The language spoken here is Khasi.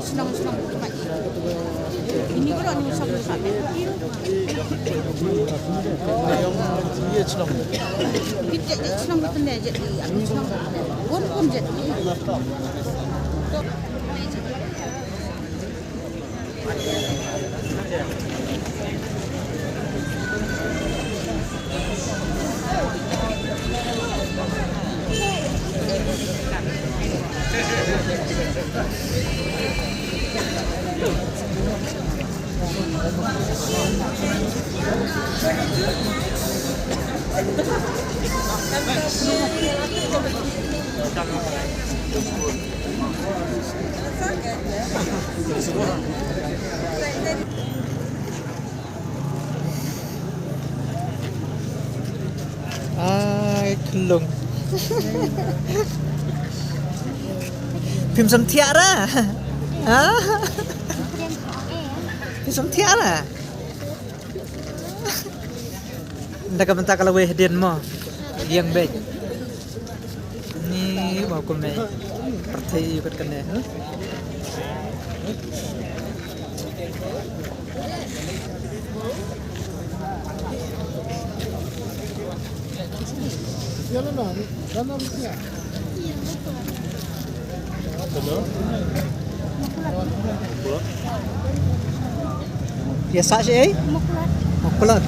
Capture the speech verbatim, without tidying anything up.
Snong, snong. Ini ko ni sa ko sa. Iya, snong. Kita je snong ko tene je. Aku snong. Pun pun je. Ai, khlung. Phim samthiah ra. Ha? Phim samthiah ra. Nda ka bynta ka lawei hadien mo. Ïeng beit. Ni mo kumne. Pyrthei ïa kat kane. Ïa sa shi ei? Moklat. Moklat.